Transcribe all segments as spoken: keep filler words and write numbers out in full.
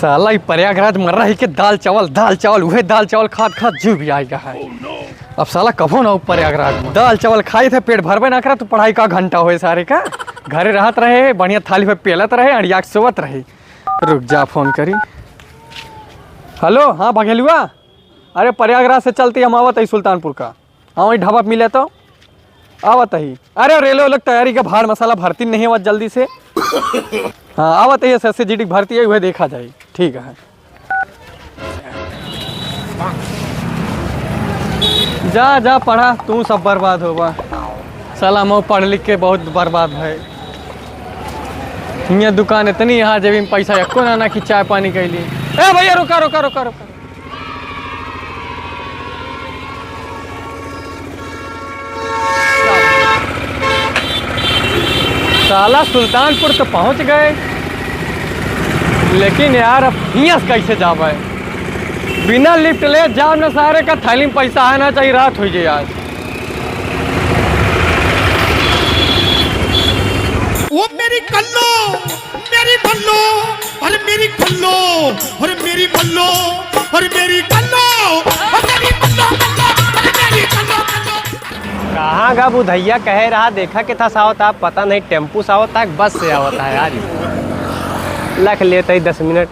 साला ई प्रयागराज मर रही के दाल चावल, दाल चावल, उहे दाल चावल खात खात जीव भी आएगा है। अब साला कभो ना हो प्रयागराज में। दाल चावल खाई थे, पेट भरबे ना करा, तो पढ़ाई का घंटा होए सारे का। घरे रहत रहे, बढ़िया थाली पे पेलत रहे, अड़िया के सोवत रहे। रुक जा, फोन करी। हेलो, हाँ भगेलुआ, अरे प्रयागराज से चलती हम आवत है सुल्तानपुर का। हाँ, वहीं ढाबा पे मिले तो आवत ही। अरे रेलवे लोग तैयारी के भाड़ मसाला भरती नहीं आवत जल्दी से। हाँ, आवत ही, S S C G D की भरती है, वह देखा जाए। ठीक है, जा, जा पढ़ा, तू सब बर्बाद होबा। साला मऊ पढ़ लिख के बहुत बर्बाद है। हियाँ दुकान इतनी, यहाँ जेबी में पैसा एको ना, ना कि चाय पानी कैली। ए भैया, रुका, रुका, रुका, रुका। साला सुल्तानपुर तो पहुंच गए, लेकिन यार अब हियाँ से कैसे जाबे? बिना लिफ्ट ले जाब न सारे का, थैली में पैसा आना चाहिए, रात हो जाए आज। ओ मेरी कल्लो, मेरी बल्लो, अरे मेरी कल्लो, अरे मेरी बल्लो, अरे मेरी कल्लो, अरे मेरी बल्लो, बल्लो, अरे मेरी कल्लो, बल्लो। कहाँ गा बुधैया कहे रहा, देखा के था सावत आप, पता नहीं टेम्पू से आवत है, बस से आवत है यार। लख लेते ही दस मिनट।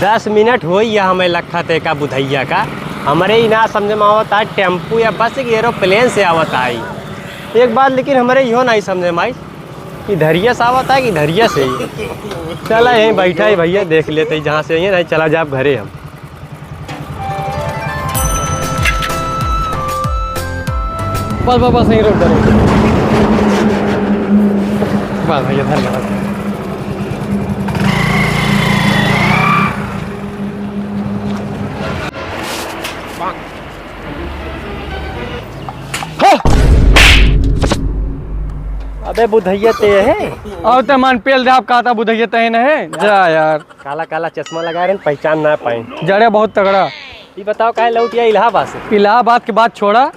दस मिनट होई या हमें लखा ते का बुधैया का, हमरे ही ना समझ में आवत है टेम्पू या बस के एरोप्लेन से आवत आई। एक बात लेकिन हमरे इहो नहीं समझ में आई, इधरिया से आवत है कि इधरिया से ही। चला यहीं बैठा है भैया, देख लेते हैं जहाँ से ये नहीं चला जाब घरे हम। बस, बस, बस, यहीं रोक दे, रोक दे। बस भैया, धन्यवाद। हाँ। अबे बुधैया ते है? और ते मान पेल दे, आप कहा था बुधैया ते है न है? जा यार। काला काला चश्मा लगाए रहन, पहचान ना पाइन। जड़े बहुत तगड़ा। ई बताओ काहे लौट आया इलाहाबाद से? इलाहाबाद के बात छोड़ा,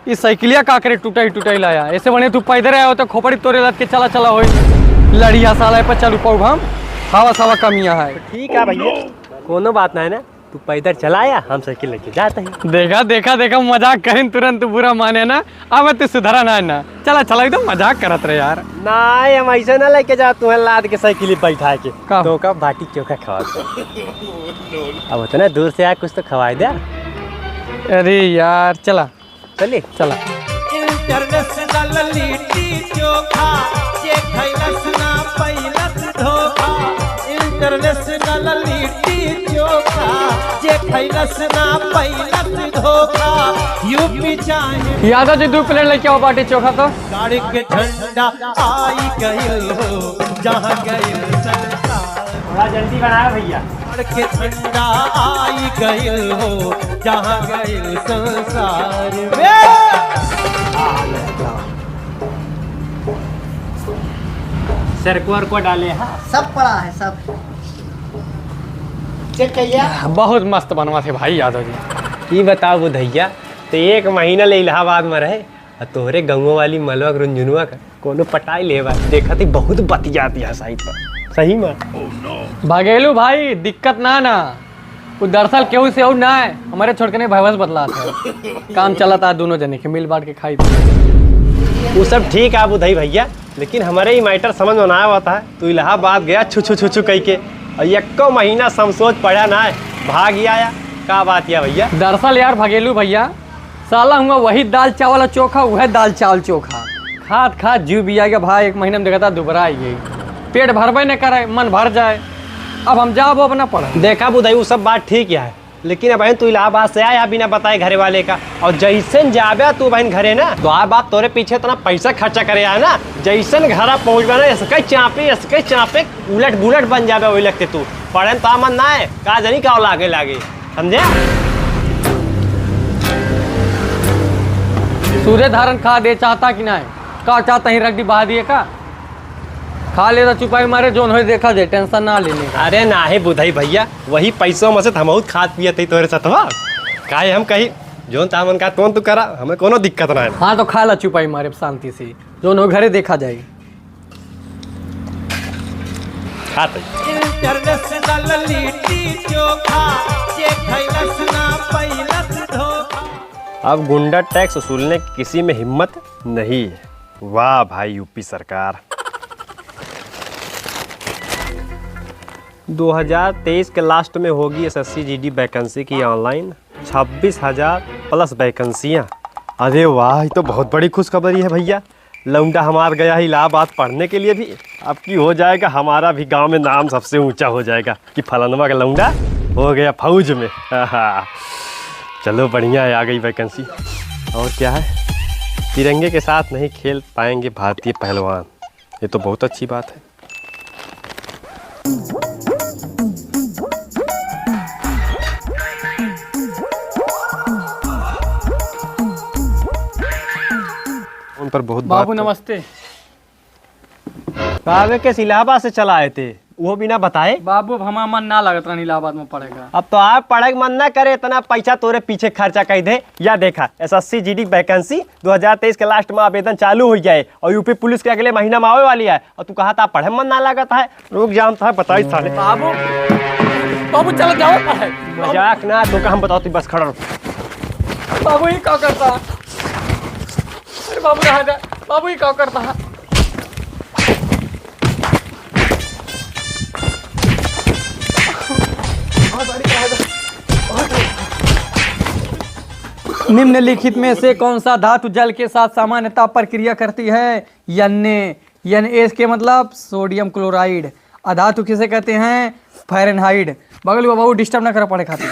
ई साइकिलिया का करे टूटइ टूटइ लाया। ऐसे बने तू पैदर आया हो तो खोपड़ी तोरे लत के चला चला होई। लड़िया साला पर चलू पाऊ हम, हवा सवा कमिया है। ठीक है भैया, कोनो बात ना है ना, तू पैदर चला आया, हम साइकिल लेके जाते हैं। देखा देखा देखा, मजाक करिन तुरंत तू बुरा माने ना। अब तू सुधरा ना है ना। चला, चला, एकदम मजाक करत रहे यार। नाहीं, हम ऐसे ना लेके जा, तुम्हें लाद के साइकिल ही बैठा के। का? तो का बाटी चोखा खवा दे। अब उतना दूर से आया, कुछ तो खवाए दे। अरे यार, चला। चलिए। चला। International लिट्टी चोखा, जे खैलस ना पैलस धोखा। International लिट्टी चोखा, जे खैलस ना पैलस धोखा। यूपी चाहे यादव जी, दो प्लेट लेके आओ बाटी चोखा तो। गाड़ के झंडा आई गइल हो, जहाँ गइल संसार। थोड़ा जल्दी बनाया भैया। गाड़ के झंडा आई गइल हो, जहाँ गइल संसार में। सरको अरको डाले हैं। सब पड़ा है, सब। चेक करिए। बहुत मस्त बनवा थे भाई यादव जी। ई बताओ बुधैया, तो एक महीना ले इलाहाबाद में रहे, आ तोहरे गउँवा वाली मलवा के रुनझुनवा का कोनो पटाई ले बा? देखत ही बहुत बतियात यहाँ साइड पर। सही में। भगेलू भाई, दिक्कत ना ना, वो दरअसल केहू से और ना है, हमारे छोड़ के नहीं भैवस बतलात है। काम चलत है दोनों जने के, मिल बांट के खाई। वो सब ठीक है बुधई भैया, लेकिन हमारे ही मैटर समझ में ना आवत है। तू इलाहाबाद गया छु छु छु छु कह के, और यक्को महीना समसोच पड़ा ना है, भाग ही आया। का बात या भैया? दरअसल यार भगेलू भैया, साला हुआ वही दाल चावल और चोखा, वह दाल चावल चोखा खात खात जीव बिया के भाई, एक महीना में देखता दुबरा ही गई, पेट भरबे न करे, मन भर जाए। अब हम जाबो अपना पढ़। देखा बुधई, वो सब बात ठीक है, लेकिन अब तू इलाहाबाद से आया बिना बताए घरे वाले का, और जैसे न जाबे तू बहन घरे ना, तो आ बाप तोरे पीछे इतना पैसा खर्चा करे आया ना, जैसे न घरा पहुँचबे ना, इसके चापे, इसके चापे, उलट बुलट बन जाबे वही लगते तू। पढ़े तो मन ना है, का जानी का लागे लागे, समझे? सूर्य धारण खा दे चाहता कि नहीं? का चाहता ही रख दी बहा दिए का? खा ले तो चुपाई मारे, जोन होए देखा दे, टेंशन ना लेने का। अरे नाही बुधई भैया, वही पैसों में से तो हम बहुत खात पियत ही तोरे सतवा। काहे हम कहीं जौन चाह मन का तोन तू करा, हमें कोनो दिक्कत ना है। हाँ, तो खा ला चुपाई मारे शांति से, जौन हो घरे देखा जाए। हाँ तो। International लिट्टी चोखा, जे खैलस ना पैलस धोखा। अब गुंडा टैक्स वसूलने की किसी में हिम्मत नहीं है। वाह भाई यूपी सरकार। दो हज़ार तेईस के लास्ट में होगी एसएससी जीडी वैकेंसी की ऑनलाइन, छब्बीस हज़ार प्लस वैकेंसियाँ। अरे वाह, ये तो बहुत बड़ी खुशखबरी है भैया। लौंडा हमार गया है इलाहाबाद पढ़ने के लिए भी, अब की हो जाएगा हमारा भी गांव में नाम सबसे ऊंचा हो जाएगा कि फलानवा का लौंडा हो गया फौज में। चलो बढ़िया है, आ गई वैकेंसी। और क्या है, तिरंगे के साथ नहीं खेल पाएंगे भारतीय पहलवान, ये तो बहुत अच्छी बात है। उन पर बहुत बात बाबू कर- नमस्ते। कावे के इलाहाबाद से चला आए थे, वो बिना बताए। बाबू, अब हमार मन ना लागत रहन इलाहाबाद में पढ़े का। अब तो आप पढ़े के मन ना करे, इतना पैसा तोरे पीछे खर्चा कर दे। या देखा, एसएससी जीडी वैकेंसी दो हज़ार तेईस के लास्ट में आवेदन चालू हो जाए और यूपी पुलिस के अगले महीना में आवे वाली है, और तू कहा था पढ़े मन ना लागत है। रुक जानता है, बताई साले। बाबू, बाबू, चलो जाओ पढ़े। मजाक ना, तो का हम बताओ, तू बस खड़ा रहो। बाबू, ये का करता? अरे बाबू, रहा जा। बाबू, ये का करता? निम्नलिखित में से कौन सा धातु जल के साथ सामान्यतः प्रक्रिया करती है? एन ए, एन ए के मतलब सोडियम क्लोराइड। अधातु किसे कहते हैं? फारेनहाइट। बगल को बाबू डिस्टर्ब ना करा पढ़े खातिर।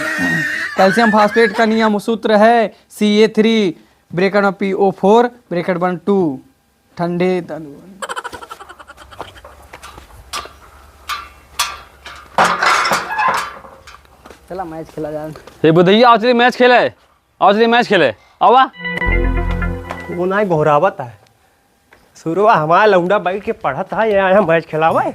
कैल्शियम फास्फेट का नियम सूत्र है सी ए थ्री ब्रैकेट में P O four bracket one two. ठंडे तन-, चला मैच खेला जाए। ए बुधैया, आओ चलिए मैच खेले, आओ चलिए मैच खेले, आवा। वो ना गोहरावत है। सुरवा हमार लौंडा बैठ के पढ़त है, ये आया मैच खेलावे।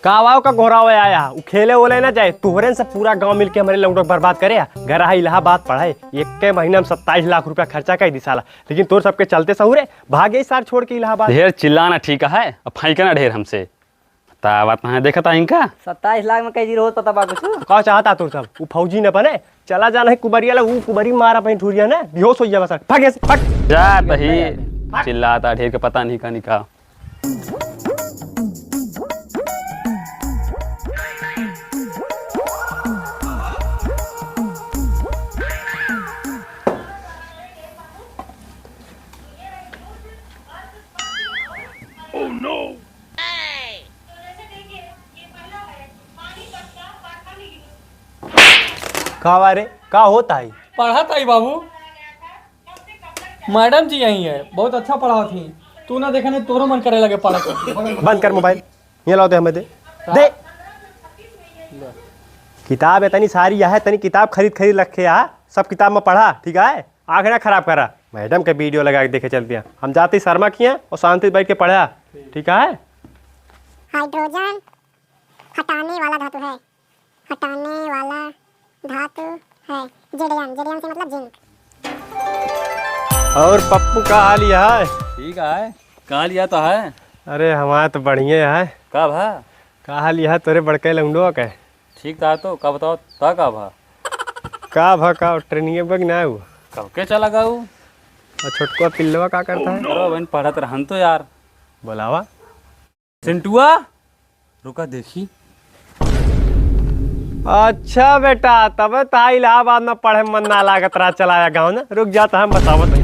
का आवा का गोहरावे आया, उ खेले ओले ना जाए। तोहरे से पूरा गांव मिलके हमरे लौंडा के बर्बाद करे। घर है इलाहाबाद पढ़े, एक के महीना में सत्ताईस लाख रुपया खर्चा कर दी साला। लेकिन तोर सबके चलते सहुरे भागे सार छोड़ के इलाहाबाद। ढेर चिल्लाना ठीक है, अब फेंकना ढेर हमसे। बतावत है, देखत है इनका। सत्ताईस लाख में कई जीरो होत पता बा कुछ? का चाहता तोर सब? उ फौजी न बने, चला जाना है कुबरिया ला, उ कुबरी मारा पहन ठुरिया ना, बेहोश हो जावा सर। भाग यहाँ से, भाग। जा तही, भाग। चिल्लाता ढेर के पता नहीं का नहीं का। Oh no! का बा रे? का होत है? पढ़त है बाबू। मैडम जी यही है, बहुत अच्छा पढ़ावत ही। तू ना देखा नहीं, तोरो मन करे लगे पढ़े के। बंद कर मोबाइल, ये लाओ दे हमें दे। दे। किताब इतनी सारी है, तनी किताब खरीद खरीद रखे है, सब किताब में पढ़ा, ठीक है? आँख ना खराब करा। मैडम के वीडियो लगा के देखे चलती हैं। हम जाते ही शर्मा किया और शांति से बैठ के पढ़ा, ठीक है? हाइड्रोजन हटाने वाला धातु है, हटाने वाला धातु है जेड आयन, जेड आयन से मतलब जिंक। और पप्पू का हाल यह है? ठीक है, का हाल यह तो है? अरे हमारा तो बढ़िया है। का भा? का हाल यह है तोरे बड़के लौंडो के? ठीक था तो का बताओ, ता का भा? का भा का ट्रेनिंग बग ना हुआ? कब के चला गऊ? और छोटकुआ पिल्लवा का करता है? अरे बहन पढ़त रहन तो यार। बोलावा। सिंटुआ, रुका देखी। अच्छा बेटा, तबे ता इलाहाबाद में पढ़े मन ना लागत रहा, चलाया गाँव ना। रुक जा, तो हम बतावत हई।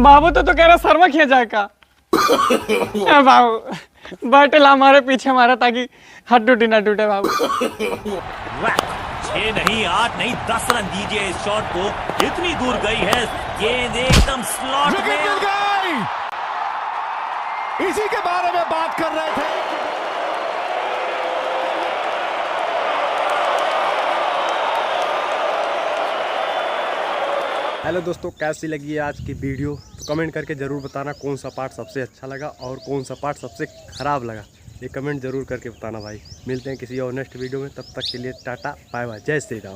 बाबू तो, तो कह रहा शर्मा खिया जाए का। ए बाबू, बैठे ला हमारे पीछे मारा ताकि हड्डी ना टूटे बाबू। वाह, छह नहीं, आठ नहीं, दस रन दीजिए इस शॉट को। इतनी दूर गई है गेंद, एकदम स्लॉट विकेट में। मिल गई। इसी के बारे में बात कर रहे थे। हेलो दोस्तों, कैसी लगी है आज की वीडियो? तो कमेंट करके ज़रूर बताना कौन सा पार्ट सबसे अच्छा लगा और कौन सा पार्ट सबसे ख़राब लगा, ये कमेंट ज़रूर करके बताना भाई। मिलते हैं किसी और नेक्स्ट वीडियो में, तब तक के लिए टाटा बाय बाय, जय श्री राम।